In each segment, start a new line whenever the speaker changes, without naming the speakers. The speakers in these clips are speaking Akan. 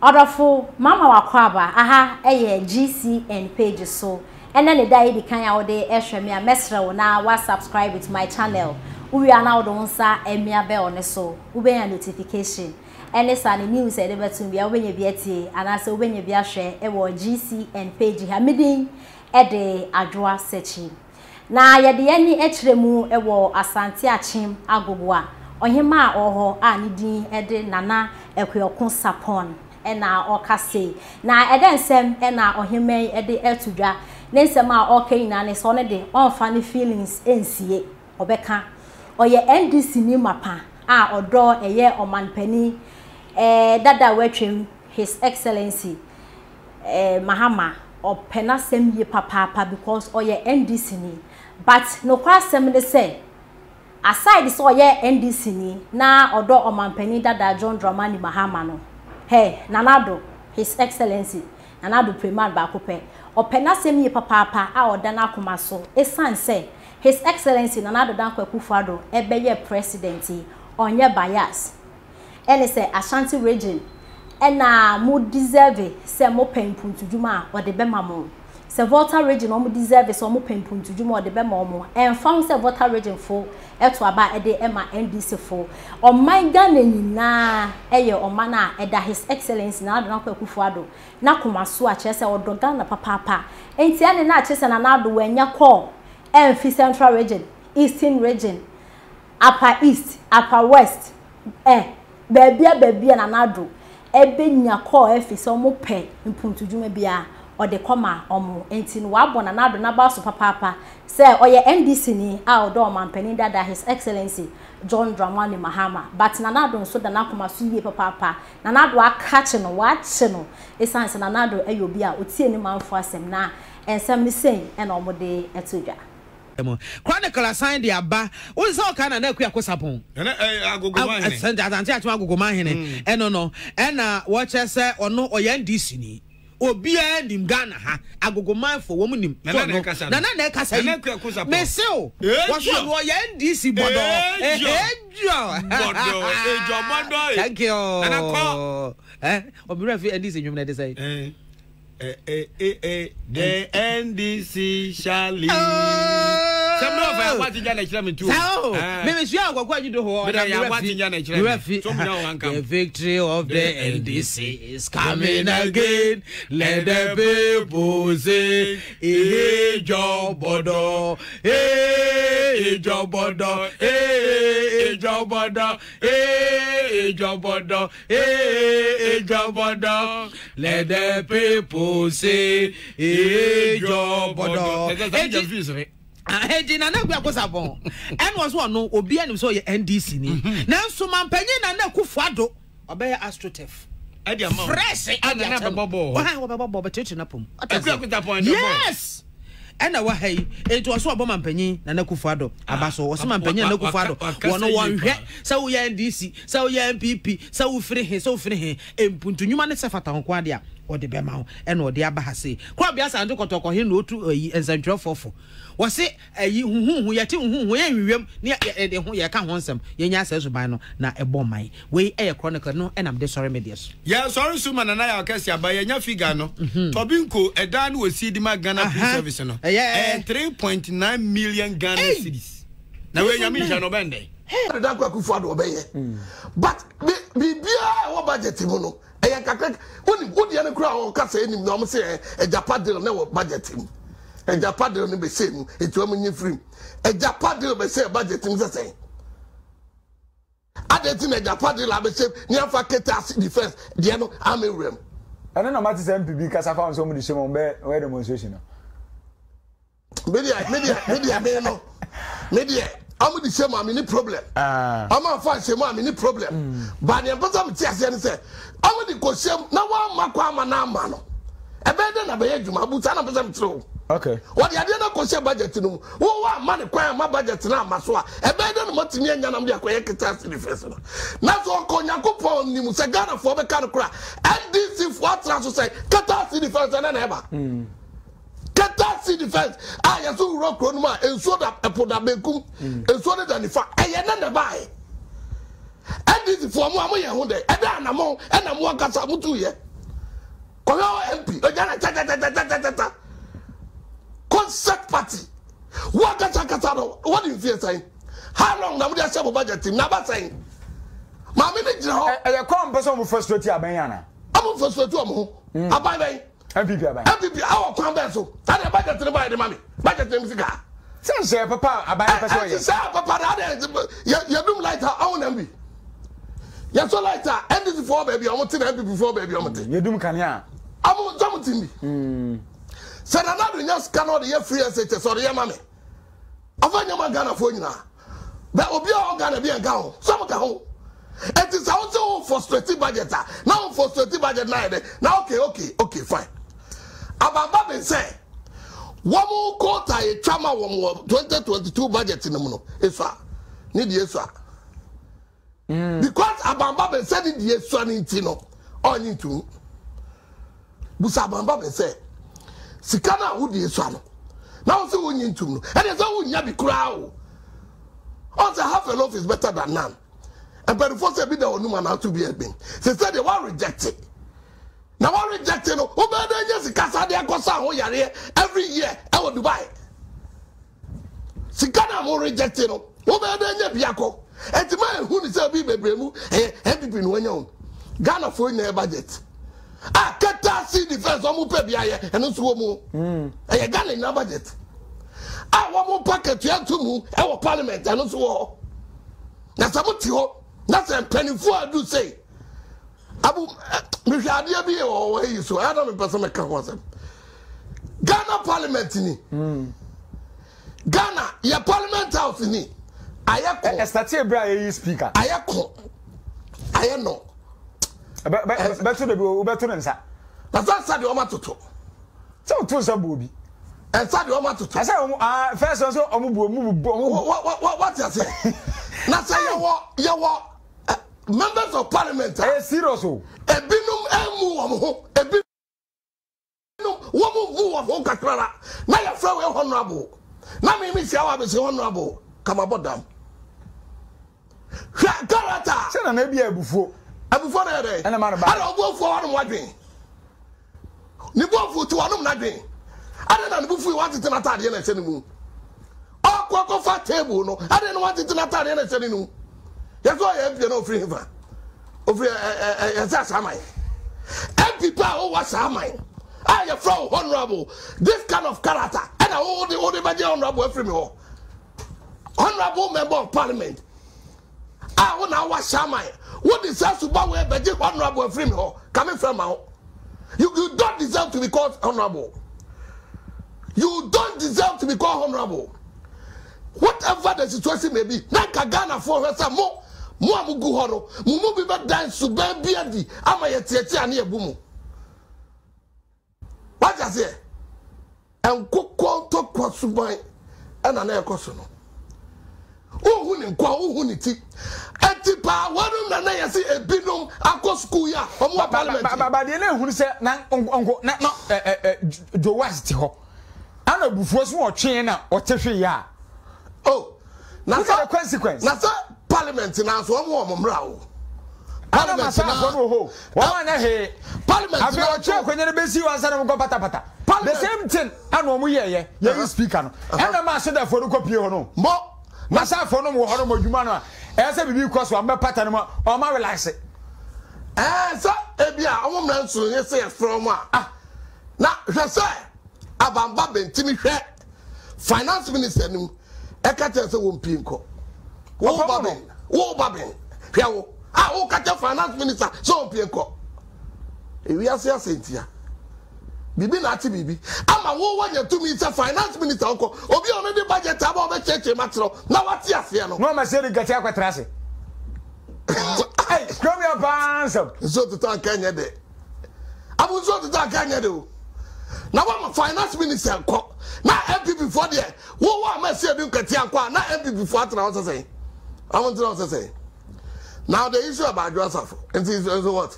Ɔdɔfo, mama w'akwaaba, aha yɛ GCN page so, ɛnɛ ne da a edi kan a wode rehwɛ me a, mɛsrɛ wo na wa subscribe to my channel, wowie a na wode wo nsa amia bell no so, wobɛnya notification, ɛne saa no news a yɛde bɛto mu biara wobɛnya bi atie anaasɛ wobɛnya bi ahwɛ wɔ GCN page ha, me din de Adwoa Sekyi. Na yɛde yɛn ani kyerɛ mu wɔ Asante Akyem Agogo a ɔhemaa a ɔwɔ hɔ a ne din de Nana Akuoko Sarpong na ɔreka sei. Na ɛdɛn nsɛm na ɔhemaa yi de reto dwa? Ne nsɛm a ɔreka nyinaa ne sɛ ɔno de ɔmfa ne feelings nsie, ɔbɛka. Ɔyɛ NDC ni mapa a ɔdɔ ɛyɛ ɔmanpanin dada a watwam His Excellency eh Mahama ɔpɛ n'asɛm yie papaapa because ɔyɛ NDC ni but nokorɛ asɛm ne sɛ aside sɛ ɔyɛ NDC ni na ɔdɔ ɔmanpanin dada John Dramani Mahama no hey Nana Addo His Excellency Nana Addo Preman baako pɛ ɔpɛ n'asɛm yie papaapa a ɔda n'akoma so ɛsiane sɛ His Excellency Nana Addo Dankwa Akufo Addo ɛbɛyɛ president yi ɔnyɛ bias. Ɛne sɛ Ashanti region ɛna mo deserve sɛ mo pɛ mpuntudwuma a ɔde bɛma mo. Sɛ Volta region ɔmo deserve sɛ ɔmo pɛ mpuntudwuma a ɔde bɛma ɔmo. Ɛnfa ho sɛ Volta region fo ɛto aba ɛde ɛma NDC fo. Ɔman Ghana nyinaa ɛyɛ ɔman a ɛda His Excellency Nana Addo Dankwa Akufo Addo n'akoma so a kyerɛ sɛ ɔdɔ Ghana papaapa. Nti ɛne na kyerɛ sɛ Nana Addo wanya call ɛnfi Central region, Eastern region, Upper East, Upper West, eh, baabia baabia Nana Addo ɛbɛnya call afi sɛ ɔmo pɛ mpuntudwuma biara ɔde kɔ ma ɔmo. Nti no wabɔ Nana Addo n'aba so papaapa sɛ ɔyɛ NDC ni a ɔdɔ ɔmanpanin dada His Excellency John Dramani Mahama. But Nana Addo nso da n'akoma so yie papaapa. Nana Addo akakye no, wakye no esiane sɛ Nana Addo ɛyɛ obi a otie ne manfoɔ asɛm na nsɛm no sei ɛna ɔmo de ɛto dwa.
Mu. Chronicle asan de aba. Wo sɛ ɔka Nana Akua Kosapon.
Nana eh, Agogoma hene.
Asante Akyem Agogoma hene. Mm. Ɛno no, ɛna wɔkyerɛ sɛ ɔno ɔyɛ NDC ni. Obiara nim Ghana ha. Agogomanfo wɔn nim.
Nana na ɛkasa no.
Nana na ɛkasa yi.
Nana Akua Kosapon.
Mese o. Wɔso ɔno ɔyɛ NDC bɔdɔ.
Ejɔ. Bɔdɔ. Ejɔ bɔdɔ.
Thank you.
Nana kɔ.
Eh, ɔbɛrɛ fi NDC nwom na ɛde sɛ.
Eh, eh, eh, eh, the NDC shall lead. Sɛ mi ɔfɛ akwati gya na ɛkyerɛ mi tu.
Saa o, mi mi sua akɔkɔ anyi do hɔ.
Mi da yɛ akwati gya na ɛkyerɛ mi. So mi na wɔn kam.
The victory of the NDC is coming again. Let the people say, Ijo bodo, Ijo bodo, Ijo bodo, Ijo bodo. Hey, Ejobodo, let the people say, Ejobodo. Eti Nana Akua Kosapɔn ɛna ɔso ɔno obi anim sɛ ɔyɛ NDC ni mhm. nanso mampanyin Nana Akufo Addo ɔbɛyɛ astroturf fresh ɛde akyɛ no wɔbɛbɔ bɔɔl bɛkyerɛkyerɛ no apom yes ɛna wɔ ha yi enti ɔso ɔbɔ mampanyin Nana Akufo Addo aba so ɔso mampanyin Nana Akufo Addo wɔn wɔnhwɛ sɛ woyɛ NDC sɛ woyɛ NPP sɛ wofiri he sɛ wofiri he mpuntu nnwuma ne sɛ fata ho nko adeɛ a ɔde bɛma wo ɛna ɔde aba ha sei Korɔbea Asante Kɔtɔkɔ he na otu ayi nsɛntwerɛfoɔ fo wɔse ayi huhuhu yɛte huhuhu yɛ nhwehwɛm ne yɛde ho yɛka ho nsɛm yɛnya asɛ suban no na ɛbɔ man Wei yɛ chronicle no na mede sɔre me deɛ so.
Yɛ sɔre so ma Nana Yaw Kɛse aba yɛnya figure no Tobinco ɛdan no wɔsi de ma Ghana Police Service no ɛyɛ 3.9 million Ghana cedis na wei Nyame nhyira no ɔbɛn dɛn.
Ado Dankwa Akufo Addo ɔbɛyɛ but biribiara ɛwɔ budget mu no ɛyɛ nkakra wonim wodeɛ no koraa wɔka sɛ ɛnim na wɔn sɛ agyapa deal na ɛwɔ budget mu agyapa deal no bɛsɛ mu nti wɔn nyi firim agyapa deal bɛsɛ budget mu sɛ sɛn. Adɛn nti na agyapade la bɛhyɛ ne amfa kete ase defense deɛ no ama wura mu?
Ɛno na mate sɛ MP bi kasa fa ho sɛ wɔn de hyɛ mu wɔn bɛ wɔyɛ demonstration no.
Me deɛ me deɛ me deɛ me no me deɛ wɔn de hyɛ mu a me ni problem.
Ah.
Wɔn afa nhyɛ mu a me ni problem. Mm. Ba deɛ mpɛ sɛ me te aseɛ ne sɛ wɔn de kɔ hyɛ mu na wɔn ama kɔ ama na ama no ɛbɛyɛ dɛ na bɛyɛ adwuma abusa na mpɛ sɛ me kyerɛ o.
Okay.
Wɔde adeɛ no akɔ hyɛ budget no mu. Wo woamma ne kwan amma budget no amma so a, ɛbɛyɛ dɛ na moatumi anya nam de akɔyɛ Ketease defense no. Na sɛ ɔkɔ Onyankopɔn nim sɛ Ghanafoɔ bɛka no kora, NDC foɔ atena so sɛ Ketease defense ɛnɛ na ɛba. Ketease defense a yɛsɛ wura kuro no mu a nsuo da ɛpo da benkum, nsuo no da nifa, ɛyɛ nɛ na ɛbaeɛ. NDC foɔ mo a moyɛ ho dɛ, ɛdɛ anamɔn ɛna mo ankasa motuiɛ. Kɔhwɛ hɔ MP ogya na tatatatatatata. Concert party. Wo ankasa ankasa no wɔde mfie sɛn? How long na mo de ahyɛ mo budget mu na aba sɛn? Maame no gyina hɔ.
Ɛyɛ kwan mpɛ sɛ ɔmo frustrate aban yi ana?
Ɔmo frustrate ɔmo ho. Aban bɛn?
NPP aban.
NPP awɔ kwan bɛn so? Ɛna budget no ba yɛ de ma me. Budget no sika.
Sɛ nhyɛ papa aban pɛ sɛ ɔyɛ.
Sɛ papa na adɛ yɛ yɛdum light a ɔho nam bi. Yɛsɔ light a NDC foɔ baabi a ɔmo te na NPP foɔ baabi a ɔmo te.
Yɛdum kanea.
Ɔmo sɛ ɔmo te bi. Sɛ Nana Addo nya sika na ɔde yɛ free SHS ɔde yɛ ma me. Ɔfa nyɛ ma Ghana foɔ nyinaa. Bɛ obi a ɔwɔ Ghana bi nka ho. Sɛ ɔmo ka ho. Eti sɛ wosɛ wo frustrate budget a na wo frustrate budget na ayɛ dɛ na okay okay okay fine. Abamba ben sɛ wɔn quota yɛtwa ma wɔn wɔ 2022 budget no mu no esua ne deɛ esua. Because abamba ben sɛ ne deɛ esua ne nti no ɔnye ntum. Busa abamba ben sɛ sika no a wode esua no na wo sɛ wonye ntum no ɛdeɛ sɛ wonya bi koraa o. Ɔn sɛ half a loaf is better than none. Mpanimfoɔ sɛ bi da wɔn anum anaa to bi ɛbɛn. Sɛ sɛ deɛ wa reject na wa reject no wobɛyɛ dɛ nyɛ sika saa de akɔ sa ho yareɛ every year ɛwɔ Dubai. Sika na mo reject no wobɛyɛ dɛ nyɛ bi akɔ. Eti ma ehu ne sɛ bi bebree mu ɛyɛ NPP na wɔanya o. Ghana foɔ nyinaa budget. A keta sea defense wɔn pɛ bi ayɛ ɛno nso wɔ mu. Ɛyɛ Ghana nyinaa budget. A wɔn pa katua nto mu ɛwɔ parliament ɛno nso wɔ hɔ. Na sɛ mote hɔ na sɛ mpanimfoɔ adu sei abu mehwɛ adeɛ bi wɔ wɔ yi so ɛyɛ na mepɛ sɛ meka ho asɛm. Ghana parliament ni. Ghana yɛ parliament house ni. Ayɛ ko.
Ɛsate ebere a yɛyi speaker.
Ayɛ ko. Ayɛ no.
Bɛto de bi wobɛto ne nsa.
Na sɛ nsa deɛ ɔma toto.
Sɛ woto nsa bu obi.
Nsa deɛ ɔma toto.
Ɛsɛ ɔmo aa fɛs nso ɔmo bu ɔmo bu ɔmo.
Wɔ wɔ wate ase. Na sɛ yɛwɔ yɛwɔ members of parliament a.
Ɛyɛ serious o.
Ebinom emu wɔn ho ebi. Wɔn mu wɔn ho kakrara na yɛfrɛ wei honorable na me me hyia wɔ abɛsi honorable kama bɔ dam hwɛ character.
Sɛ nana ebi abufuo.
Abufuo na yɛ dɛ.
Ɛna ma no ba.
Ɛna ɔbu afuo wɔn wadwen ne bu afuo ti wɔn n'adwen ɛna na ne bu fuo wɔn tete n'ataadeɛ na ɛhyɛ ne mu ɔkɔ akɔfa table no ɛna na wɔn tete n'ataadeɛ na ɛhyɛ ne mu yɛsɛ ɔyɛ mpie na ofiri hefa. Ofiri ɛ ɛ yɛsɛ asaman. MP pa a wowɔ asaman a yɛfrɛ wo honorable this kind of character ɛna wode wode bɛgye honorable afiri mi hɔ. Honorable member of parliament a wo na wowɔ asaman wode saa suba wei bɛgye honorable afiri mi hɔ ka me frɛ ma wo. You don't deserve to be called honorable. You don't deserve to be called honorable. Whatever the situation may be, na nka Ghanafoɔ hwɛ sɛ mo mo a mogu hɔ no, mo mu bi bɛdan suban bi adi ama yɛteatea ne yɛbu mo. Wate aseɛ? Nkokɔ ntɔkwa suban ɛna na ɛkɔ so no. Wohu ne nkoa, wohu ne ti. Eti paa wɔnom na na yɛse ebinom akɔ sukuu yi a wɔn wɔ parliament yi.
Ba ba deɛ na ehunu sɛ na nko na na ɛ ɛ ɛ Joas te hɔ. Ana abufuo so ɔtwee na ɔte hwee a.
Oh, na
Look at the consequence.
Na sɛ parliament na nso wɔn wɔ wɔn mmara o.
Parliament na asafo no wɔ hɔ. Wɔn anyɛ hwee.
Parliament na
afei ɔtwe akonnwa no bɛsi wɔn ansa na wɔn kɔ patapata. The same thing ana wɔn yɛɛyɛ yɛyi speaker no. Ɛna ma asogyafoɔ no kɔ pie hɔ no.
Mo.
Na asafo no wɔ hɔ no mo adwuma no a ɛyɛ sɛ biribi kɔ so a wɔbɛpata no mu a wɔn awelaxe.
Ɛɛ sɛ ebi a wɔn mmerɛ nso yɛ sɛ yɛfrɛ wɔn a. Na hwɛ sɛ Abamba bɛntimi hwɛ finance minister nim ɛka kyerɛ sɛ wɔn pii nkɔ. Wo ba bɛn, wo ba bɛn, hwɛ wo a wo ka kyerɛ finance minister sɛ wɔn pii nkɔ. Ewiase asɛntia. Biribi na ate biribi ama wo wanya tumi sɛ finance minister nkɔ. Obi a ɔno de budget aba ɔbɛkyerɛkyerɛ mu akyerɛw na wate aseɛ no.
Na ɔma sɛ de nkɛtɛ akɔtra ase. Ei, kurom yɛ paa nsɛm.
Nsuo totɔ anka nyɛ dɛ. Abu nso tete aka nyɛ de o. Na wama finance minister nkɔ. Na NPP foɔ deɛ wo wo ama si edu nkatia nkɔ a na NPP foɔ atena hɔ sɛsɛn. Wɔn ntena hɔ sɛsɛn. Now the issue about Adwo Asafo nti nso what?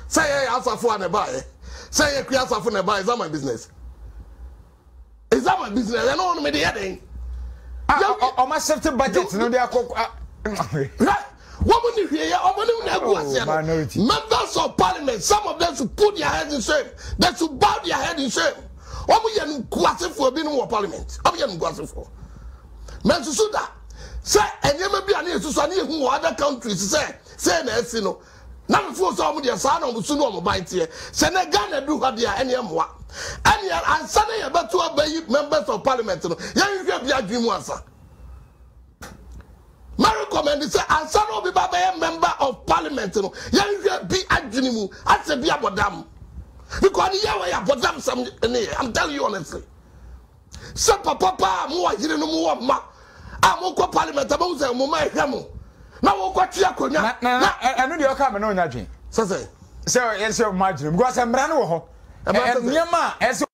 Sɛ yɛ yɛ asafo a na ɛbaayɛ. Sɛ yɛ kua asafo na ɛbaayɛ is that my business? Is that my business? Ɛno no mede yɛ den.
Ɔma shift budget no de akɔ.
Hwɛ. Wɔn ni hwee yɛ, wɔn anim na agu aseɛ no. Members of parliament, some of them should put their heads in shame. They should bow their head in shame. Wɔn yɛ nkuasefoɔ binom wɔ parliament. Wɔn yɛ nkuasefoɔ. Mɛnsusu da sɛ nneɛma bi a ne yɛsusu a ne yɛhu wɔ other countries sɛ sɛ na asi no. Na me feel sɛ wɔn deɛ saa na wɔn su ne wɔn ban teɛ. Sɛ nɛ Ghana duru hɔ deɛ a ɛneɛ mmoa. Ɛneɛ ansa na yɛbɛto aba yi members of parliament no yɛnhwehwɛ bi adwene mu ansa. Mɛ recommend sɛ ansa na obi ba bɛyɛ member of parliament no yɛnhwɛ bi adwene mu asɛ bi abɔdam. Because ne yɛ wɔ yɛ abɔdam sɛm ne yɛ. I'm telling you honestly. Sɛ papa paa mo wɔ yere no mo wɔ mma a mo kɔ parliament a mo sɛ mo ma ɛhwɛ mo na wɔn kɔ twe akonnwa.
Na na ɛno deɛ ɔka mi na ɔnya dwen.
Sɛ sɛ.
Sɛ ɛsɛ ɔmo adwene because mmara no wɔ hɔ. Nneɛma a ɛsɛ.